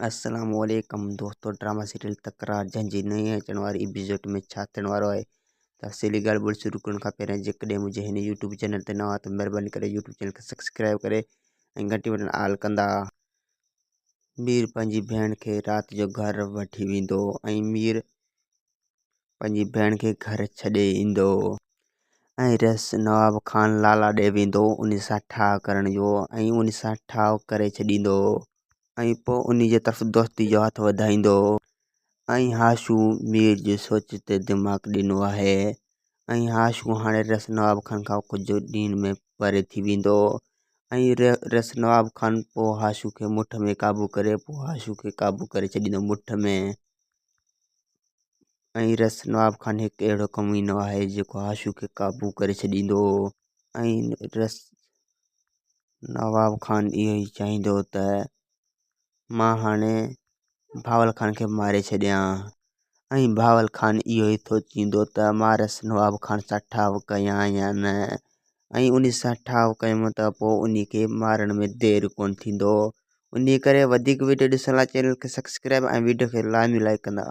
السلام عليڪم دوستو ڊراما سيريل تڪرار جنهن جي نئين اچڻ واري ايپيسوڊ ۾ ڇا ٿيڻ وارو آهي تفصيلي ڳالهه ٻولهه شروع ڪرڻ کان پهريان جيڪڏهن منهنجي هن يوٽيوب چينل تي نوان ته مهرباني ڪري يوٽيوب چينل کي سبسڪرائب ڪري ۽ گهنٽي بٽڻ آل ڪندا. مير پنهنجي ڀيڻ کي رات جو گهر وٺي ويندو ۽ مير پنهنجي ڀيڻ کي گهر ڇڏي ايندو ۽ رئيس نواب خان لالا ڏي ويندو ان سان ٺاهه ڪرڻ جو ۽ ان سان ٺاهه ڪري ڇڏيندو ۽ پوء ان جي طرف دوستي جو هٿ وڌائيندو ۽ هاشو مير جي سوچ تي دماغ ڏنو آهي ۽ هاشو هاڻي رئيس نواب خان کان ڪجهه ڏينهن ۾ پري ٿي ويندو ۽ رئيس نواب خان پوء هاشو کي مٺ ۾ قابو ڪري پوء هاشو کي قابو ڪري ڇڏيندو مٺ ۾. ۽ رئيس نواب خان هڪ اهڙو ڪمينو آهي جيڪو هاشو کي قابو ڪري ڇڏيندو ۽ رئيس نواب خان اهو ئي چاهيندو ته مان هاڻي بهاول خان کي ماري ڇڏيان ۽ بهاول خان اهو ئي سوچيندو ته مان رئيس نواب خان سان ٺاهه ڪيان يا نه ۽ ان سان ٺاهه ڪيم ته پوء ان کي مارڻ ۾ دير ڪونه ٿيندو انهي ڪري وڌيڪ وڊيو ڏسڻ لاء چينل کي سبسڪرائب ۽ وڊيو کي لازمي لائڪ ڪندا.